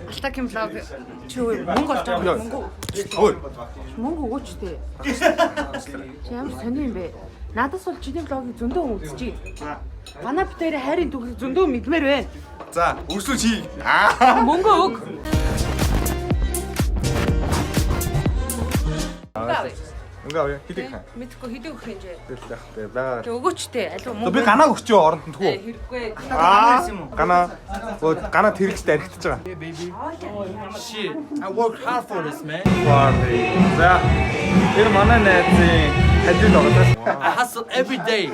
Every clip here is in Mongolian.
Алтагийн vlog чи мөнгө олж байгаа, мөнгө. Ой. Мөнгө өгөөч тээ. Чи ямар сони юм бэ? Надаас бол чиний vlog ыг зөндөө үзчихье. Манай бит хоёрын хайрын түүхийг зөндөө мэдмээр байна. За, үргэлжлүүлж хий. Мөнгө өг. Мөнгө авъя. Хэдэг хаа. Мэдхгүй хэдэг өгөх юм жээ. Тэгэл яах вэ? Бага. Тэг өгөөч тээ. Алив мөнгө. Би ганаа өгчөө оронд нь тгүү. Хэрэггүй. Аа. Ганаа. Өө ганаа тэрэлжтэй архитж байгаа. Shit, I work hard for this, man. За. Тэр манай найзын хажууд байгаа. I hustle every day.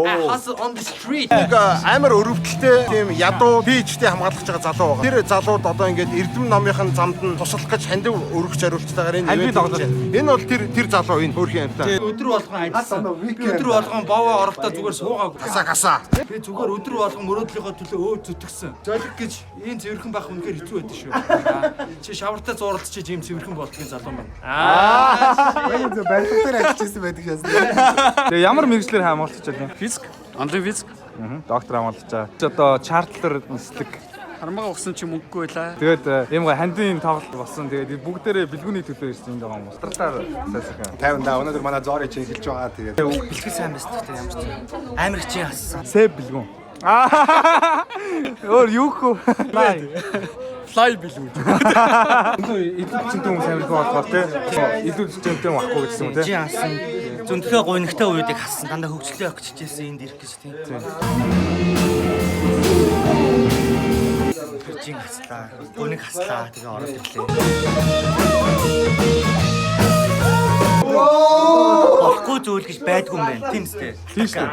I hustle on the street. Нэг амар өрөвдөлтэй тийм ядуу пичтэй хамгаалах гэж байгаа залуу байгаа. Тэр залууд одоо ингээд Эрдэм номынхын замд нь туслах гэж хандив өргөх зориулттайгаар энэ Хандив ивент тоглолт. хийж байна. Энэ бол тэр залуу энэ хөөрхийн амьтан. Өдөр болгон ажилласан. Би өдөр болгон бовоо орохдоо зүгээр суугаагүй. Хасаа хасаа. Би зүгээр өдөр болгон мөрөөдлийнхөө төлөө өө зүтгэсэн. Золиг гэж ийм цэвэрхэн байх үнэхээр хэцүү байдаг шүү. Чи шавартай зууралдчихэж ийм цэвэрхэн болдгийн залуу маань. Барилга дээр ажиллаж байсан байдаг шээс. Тэгээ ямар мэргэжлээр хамгаалж байна? Физик, онлайн физик. Доктор хамгаалж байгаа. Чи одоо чартлер нислэг. Хармага ухсан чи мөнгөгүй байлаа. Тэгээд ийм гой хандын тоглолт болсон. Тэгээд бүгдээрээ бэлгүүний төлөө ирсэн юм байгаа юм. Стартаар сайн сайхан. 50 да өнөөдөр манай зоорыг чинь эхэлж байгаа. Тэгээд Бэлтгэл сайн байсан гэхдээ ямар ч амар хичээн хассан. Сэв бэлгүүн. Аа. Өөр юу хөө? Флай бэлгүү. Илүү хүчтэй хүмүүс амар их болохоор тий. Илүү хүчтэй юм ахгүй гэсэн юм тий. Хичээн хассан. Зөндөлхөө гуйнагтай үеийг хассан. Дандаа хөгжлөө явах гэж хичээсэн энд ирэх гэж тийм. Хичээн хаслаа. Гуйнаг хаслаа. Тэгээ ороод ирлээ. Болохгүй зүйл гэж байдгүй юм байна. Тийм үстэй. Тийм шүү дээ.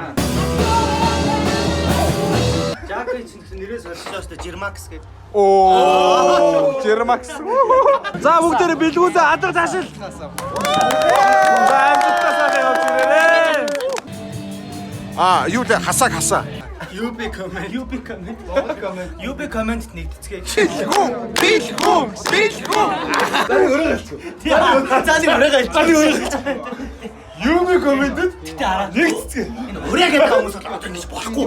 Жаки чинь нэрээ солилцоо шүү дээ. Жирмакс гэж. Оо, Жермакс. За бүгдээрээ бэлгүүнээ алга таашил. За амжилттай сайхан явж ирээрэй. Аа юу лээ хасаа хасаа. UB comment. UB comment. UB comment нэгдэцгээе. Бэлгүүн бэлгүүн бэлгүүн. За нэг өрөө галж. За нэг өрөө галж. Юми комментэд Гэтэ араа. Нэгдэцгээе. Энэ өрөө гэдэг хүмүүс бол одоо ингэж болохгүй.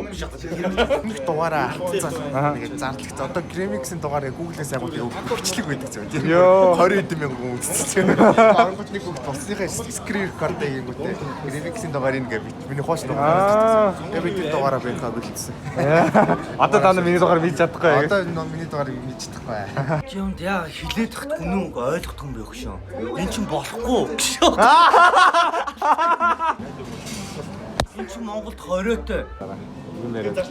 өмнөх дугаараа алдсан. Тэгээд зарлагдсан. Одоо Gramix-ийн дугаарыг Google-ээс агууд бичлэг байдаг зүйл. Йоо. 20 хэдэн мянган үзсэн. Оронгууд нэг хүүхд болсныхаа screen record хийнгүүтээ Gramix-ийн дугаар энэ гэж миний хоош дугаар. Тэгээд би тэр дугаараа байхаа бэлдсэн. Одоо та нар миний дугаар мэдж чадахгүй. Одоо энэ миний дугаарыг мэдж чадахгүй. Чи юмд яа хилээд тахт үнэн үг ойлгохгүй юм бэ хөшөө. Эн чин болохгүй гэшөө. Эн чин Монголд 20-той.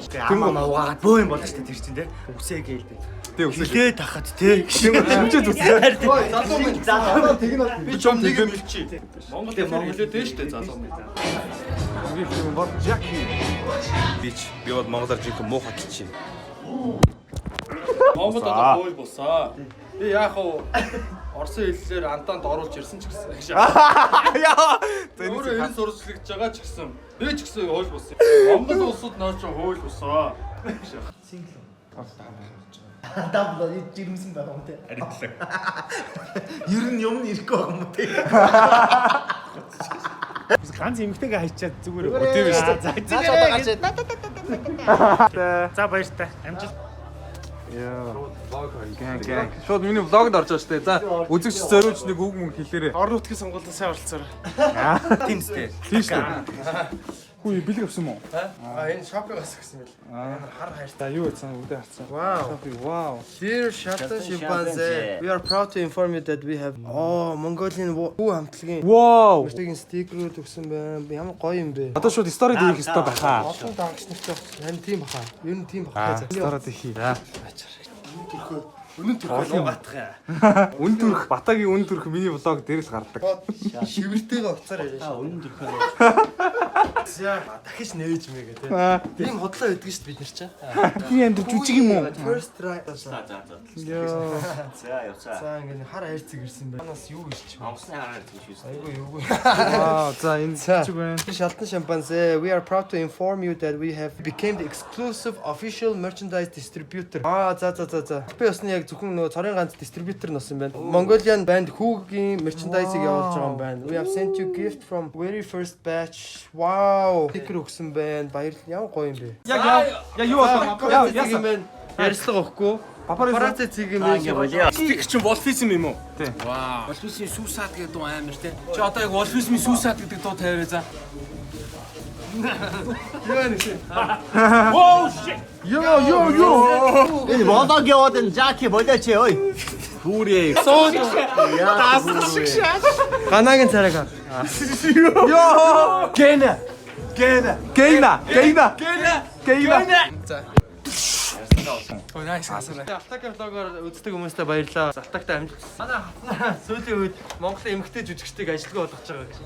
Тэнгүү мавгаад бөө юм болно шүү дээ тэр чин те. Үсээ гээл дээ. Тэ үсээ. Хилээд тахад те. Хэмжээ зүсээ. Залуу минь. Залуу Би чам нэг юм хэлчихье. Монгол хэлээд дээ шүү дээ залуу минь. Юм бол Жаки. Бич би бол монголоор жинхэнэ муухай кичи. Монгол одоо хууль бусаа. Би яах вэ? Орсын хэллээр антанд оруулж ирсэн ч гэсэн. Яа. Өөрөө энэ сурвалжлагж байгаа ч гэсэн. Би ч гэсэн хууль бус. Монгол улсууд наа чи хууль бусаа. Дабла жирэмсэн байгаа юм те. Арилаа. Ер нь юм ирэхгүй байгаа юм те. Ганц эмгтэйгээ хайчаад зүгээр Тийм шүү дээ. За баяртай. Амжилт. Яа. Гэн гэн. Шууд миний влогд орж байгаа шүү дээ. За үзэгч зориулж нэг үг мөн хэлээрэй. Орон нутгийн сонгуульд сайн оролцоорой. Тийм үстэй. Тийм шүү дээ. Хүү бэлэг авсан юм уу? А энэ шопингоос өгсөн байл. Амар хар хайртай. За юу гэсэн бүгдээ харсан. Вау. Шопинг вау. Dear Shelton Chimpanzee, we are proud to inform you that we have oh Mongolian хүү хамтлагийн Вау. мөртөгийн стикерүүд өгсөн байна. Ямар гоё юм бэ? Одоо шууд стори хийх ёстой байхаа. Олон дагагч нартай харин тийм баха. Ер нь тийм баха. Стори хийх. За. Үнэн төрхөө Батах яа. Үн төрх Батагийн үн төрх миний влог дээр л гардаг. Шивэртэйгээ уцаар яриа. Та үнэн төрхөө. За дахиж нээж мэйгээ те. Тийм худлаа өгдөг шүү дээ бид нар чинь. Бидний амьдрал жүжиг юм уу? First try. За за за. Йоо. За явцаа. За ингэ хар хайрцаг ирсэн байна. Манаас юу ирчих вэ? Онгоцны хараар тийм шүү. Айгу юугүй. Вау. За энэ жүжиг байна. Shelton Chimpanzee, we are proud to inform you that we have became the exclusive official merchandise distributor. Аа за за за за. Би бас яг яг зөвхөн нөгөө цорын ганц дистрибьютор нь бас юм байна. Mongolian band Хүүгийн merchandise-ыг явуулж байгаа юм байна. We have sent you gift from very first batch. Wow. Стикер өгсөн байна. Баярлалаа. Ямар гоё юм бэ. Яг яг юу болов? Яа яасан бэ? Ярьслага өгөхгүй. Папарацци цэг юм байна. Стикер чинь Wolfism юм уу? Тий. Вау. Wolfism Suicide гэдэг дуу амар те. Чи одоо яг Wolfism Suicide гэдэг дуу тавиарай за. Йоо ёо ёо. Энэ болог яваад энэ Жаки болооч ой. Хүүрээ. Сууж. Ганагийн царайг хар. Йоо. Гэнэ. Гэнэ. Гейна, гейна. Гейна. Ой, nice асараа. Алтагийн vlog-оор үздэг хүмүүстээ баярлалаа. Алтагтай амжилт. Манай хатнаа сүүлийн үед Монголын эмэгтэй жүжигчдийг ажилгүй болгож байгаа гэж.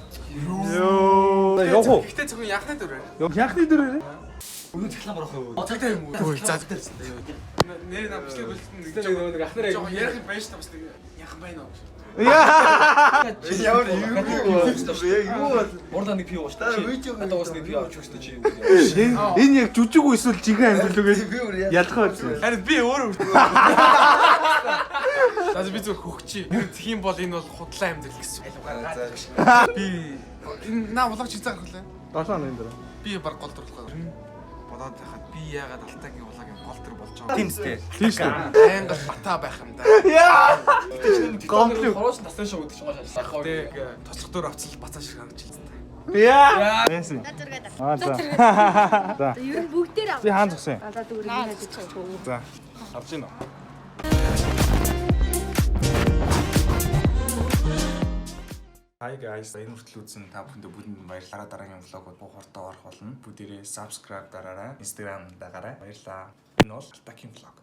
Йоо. Явах уу? Гэхдээ зөвхөн яхны дүрээр. Яхны дүрээр. Цагтаа юм уу? Ой, за. Нэр нам бичлэг бэлтгэн нэг нэг ахнараа ярих юм байна шүү дээ бас нэг яхан байна уу? Яа. Ямар юу яг юу бол Урдаа нэг пи ууш та. Одоо уус нэг пи авч өгсөн чи. Энэ яг жүжиг үү эсвэл жинхэнэ амьдрал үү гэж ялгаа байсан. Харин би өөрөө үрдэн. За би зөв хөгчий. Тийм бол энэ бол худлаа амьдрал гэсэн. Би энэ наа влог чи цаа гарах лээ. 7 хоногийн дараа. Би баг гол дурлах. Бодоод байхад би яагаад Алтагийн влогийн гол дүр болж байгаа юм. Тийм үстэй. Тийм шүү дээ. Байнга бата байх юм да. Гомдлоо. Хороос тасан шиг өгдөг чинь шааш. Тэг тослох дөр авцал бацаа шиг харагдчихлаа. Яа. Яасан. Аа за. За. Ер нь бүгдээр Би хаан зогсон юм. За зүгээр нэг ажиж байгаа. За. Авч гин үү? Hi guys, энэ хүртэл үзсэн та бүхэндээ бүхэнд баярлалаа. Дараагийн vlog-ууд бүх хурдан орох болно. Бүгдээрээ subscribe дараарай, Instagram дагаарай. Баярлалаа. Энэ бол Алтагийн vlog.